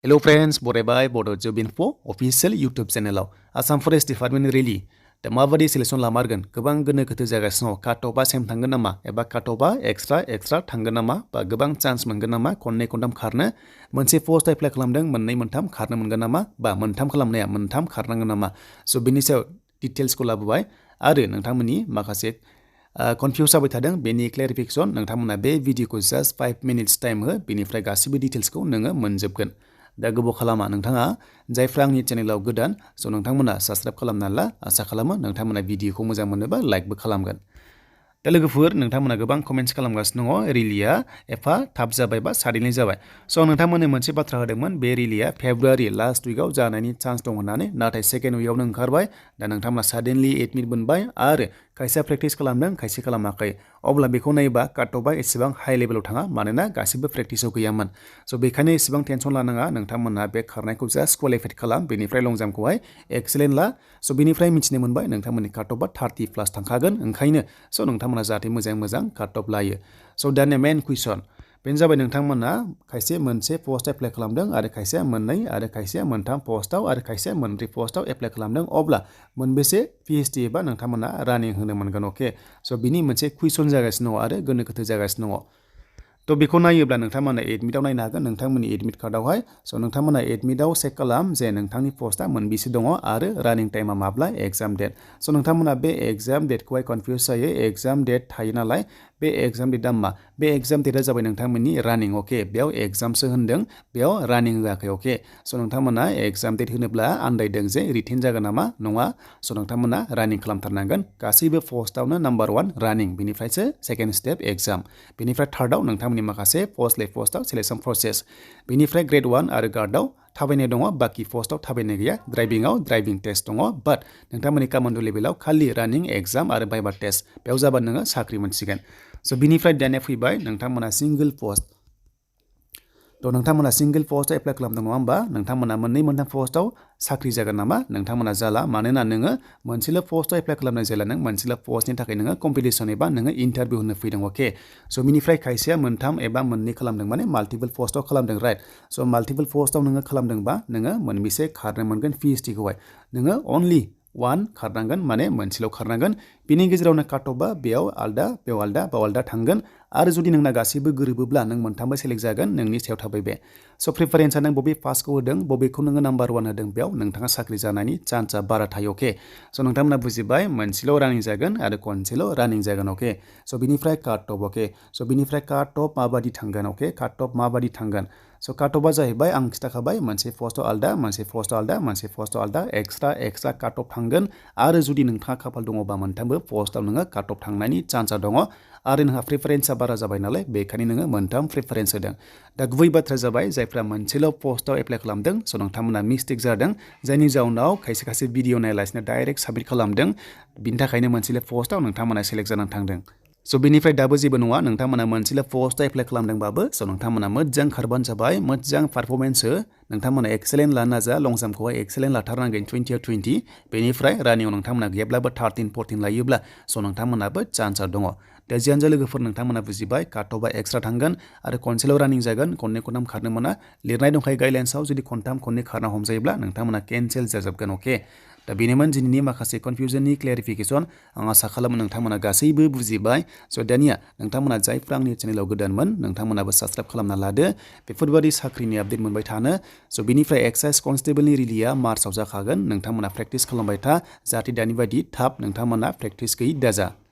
Hello friends, बरायबाय Bodo Job Info official YouTube channel Assam Forest Department Rally दा माबादि selection लामारगोन गोबां गोनो गोथो जागासिनो काटअफआ सेम थांगोन नामा एबा काटअफआ एक्सट्रा थांगोन नामा बा गोबां चान्स मोनगोन नामा खननै खनथाम खारनो मोनसे पोस्ट एप्लाइ खालामदों मोननै मोनथाम खारनो मोनगोन नामा बा मोनथाम खालामनाया मोनथाम खारनांगोन नामा सो बिनि सायाव डिटेल्सखौ लाबोबाय आरो नोंथांमोननि माखासे कनफ्यूज जाबाय थादों बेनि क्लेरिफिकेशन नोंथांमोना बे भिडिअखौ जस्ट 5 मिनिट्स टाइम हो बेनिफ्राय गासिबो डिटेल्सखौ नोङो मोनजोबगोन दा गोबाव खालामा नोंथाङा जायफ्रा आंनि चेनेलाव गोदान स' नोंथांमोना साबस्क्राइब खालामना ला आसा खालामो नोंथांमोना भिडिअखौ मोजां मोनोबा लाइकबो खालामगोन दा लोगोफोर नोंथांमोना गोबां कमेन्ट्स खालामगासिनो दङ रिलिया एफा थाब जाबाय बा साडेनलि जाबाय स' नोंथांमोननो मोनसे बाथ्रा होदोंमोन बे रिलिया फेब्रुवारि लास्ट उइकआव जानायनि चान्स दं होननानै नाथाय सेकेन्ड उइकआवनो ओंखारबाय दा नोंथांमोना साडेनलि एडमिट मोनबाय आरो खायसेया प्रेक्टिस खालामदों खायसे खालामाखै अब्ला बेखौ नायोबा काटअफआ एसेबां हाई लेभेलाव थाङा मानोना गासिबो प्रेक्टिसाव गैयामोन स' बेखायनो एसेबां टेनसन लानाङा नोंथांमोना बे खारनायखौ जास्ट क्वालिफाइड खालाम बेनिफ्राय लं जाम्पखौहाय एक्सेलेन्ट ला स' बेनिफ्राय मिथिनो मोनबाय नोंथांमोननि काटअफआ 30+ थांखागोन ओंखायनो स' नोंथांमोना जाहाथे मोजां काटअफ लायो स' दानिया मेन कुइसन बेनो जाबाय नोंथांमोना खायसे मोनसे पोस्ट एप्लाइ खालामदों आरो खायसेया मोननै आरो खायसेया मोनथाम पोस्टआव आरो खायसेया मोनब्रै पोस्टआव एप्लाइ खालामदों अब्ला मोनबेसे पिएचडि एबा नोंथांमोना रानिं होनो मोनगोन अके स' बिनि मोनसे कुइसन जागासिनो दङ आरो गोनो गोथो जागासिनो दङ थ' बेखौ नायोब्ला नोंथांमोना एडमिटआव नायनो हागोन नोंथांमोननि एडमिट कार्डआवहाय स' नोंथांमोना एडमिटआव चेक खालाम जे नोंथांनि पोस्टआ मोनबेसे दङ आरो रानिं टाइमा माब्ला एग्जाम डेट स' नोंथांमोना बे एग्जाम डेटखौहाय कनफ्यूज जायो एग्जाम डेट थायो नालाय बे एग्जाम डेटआ मा बे एग्जाम डेटआ जाबाय नोंथांमोननि रानिं अके बेयाव एग्जामसो होनदों बेयाव रानिं होआखै अके स' नोंथांमोना एग्जाम डेट होनोब्ला आन्दायदों जे रिटेन जागोन नामा नङा स' नोंथांमोना रानिं खालामथारनांगोन गासैबो पोस्टआवनो नाम्बार 1 रानिं बेनिफ्रायसो सेकेन्ड स्टेप एग्जाम बेनिफ्राय थार्डआव नोंथांमोननि माखासे पोस्ट लाइ पोस्टआव सिलेक्शन प्रसेस बेनिफ्राय ग्रेड 1 आरो गार्डआव थाबायनाय दङ बाखि पोस्टआव थाबायनाय गैया ड्राइभिंआव ड्राइभिं टेस्ट दङ बाट नोंथांमोननि कामान्ड' लेभेलाव खालि रानिं एग्जाम आरो भाइभा टेस्ट बेयाव जाबा नोङो साख्रि मोनसिगोन स' बिनिफ्राय दानिया फैबाय नोंथांमोना सिंगल पोस्ट थ' नोंथांमोना सिंगल पोस्टआव एप्लाइ खालामदों नङा होमबा नोंथांमोना मोननै मोनथाम पोस्टआव साख्रि जागोन नामा नोंथांमोना जाला मानोना नोङो मोनसेल' पोस्टआव एप्लाइ खालामनाय जाला नों मोनसेल' पोस्टनि थाखाय नोङो कम्पिटिसन एबा नोङो इन्टारभिउ होनो फैदों अके स' बिनिफ्राय खायसेया मोनथाम एबा मोननै खालामदों माने माल्टिपल पोस्टआव खालामदों राइट स' माल्टिपल पोस्टआव नोङो खालामदोंबा नोङो मोनबेसे खारनो मोनगोन पिएचडिखौहाय नोङो अनलि 1 खारनांगोन माने मोनसेल' खारनांगोन बिनि गेजेरावनो काटअफआ बेयाव आलदा बेयाव आलदा थांगोन आरो जुदि नोंना गासैबो गोरोबोब्ला नों मोनथामबो सेलेक्ट जागोन नोंनि सायाव थाबाय बे स' प्रिफारेन्सआ नों बबे पासखौ होदों बबेखौ नोङो नाम्बार 1 होदों बेयाव नोंथाङा साख्रि जानायनि चान्सआ बारा थायो अके स' नोंथांमोना बुजिबाय मोनसेल' रानिं जागोन आरो खनसेल' रानिं जागोन अके स' बिनिफ्राय काटअफ अके स' बिनिफ्राय काटअफ माबादि थांगोन अके काटअफ माबादि थांगोन स' काटअफआ जाहैबाय आं खिथाखाबाय मोनसे पोस्टआव आलदा मोनसे पोस्टआव आलदा मोनसे पोस्टआव आलदा एक्सट्रा काटअफ थांगोन आरो जुदि नोंथाङा खाफाल दङबा मोनथामबो पोस्टआव नोङो काटअफ थांनायनि चान्सआ दङ आरो नोंहा प्रिफारेन्सआ बारा जाबाय नालाय बेखायनो नोङो मोनथाम प्रिफारेन्स होदों दा गुबै बाथ्राया जाबाय जायफ्रा मोनसेल' पोस्टआव एप्लाइ खालामदों स' नोंथांमोना मिस्टेक जादों जायनि जाउनाव खायसे भिडिअ नायालासिनो डाइरेक्ट साबमिट खालामदों बिनि थाखायनो मोनसेल' पोस्टआव नोंथांमोना सेलेक्ट जानानै थांदों स' बेनिफ्राय दाबो जेबो नङा नोंथांमोना मोनसेल' पोस्टआव एप्लाइ खालामदोंबाबो स' नोंथांमोना मोजां खारबानो जाबाय मोजां पारफरमेन्स हो नोंथांमोना एक्सेलेन्ट लानो नाजा लं जाम्पखौहाय एक्सेलेन्ट लाथारनांगोन 20 बेनिफ्राय रानिंआव नोंथांमोना गैयाब्लाबो 13-14 लायोब्ला स' नोंथांमोनाबो चान्सआ दङ दा जियानो जा लोगोफोर नोंथांमोना बुजिबाय काटअफआ एक्सट्रा थांगोन आरो खनसेल' रानिं जागोन खननै खनथाम खारनो मोना लिरनाय दंखायो गाइडलाइन्सआव जुदि खननै खारना हमजायोब्ला नोंथांमोना केन्सेल जाजोबगोन अके दा बेनोमोन दिनैनि माखासे कनफ्यूजननि क्लेरिफिकेसन आं आसा खालामो नोंथांमोना गासैबो बुजिबाय स' दानिया नोंथांमोना जायफ्रा आंनि चेनेलाव गोदानमोन नोंथांमोनाबो साबस्क्राइब खालामना लादो बेफोरबायदि साख्रिनि आपडेट मोनबाय थानो स' बिनिफ्राय एक्साइज कनस्टेबलनि रिलिया मार्चआव जाखागोन नोंथांमोना प्रेक्टिस खालामबाय था जाहाथे दानि बायदि थाब नोंथांमोना प्रेक्टिस गैयै दाजा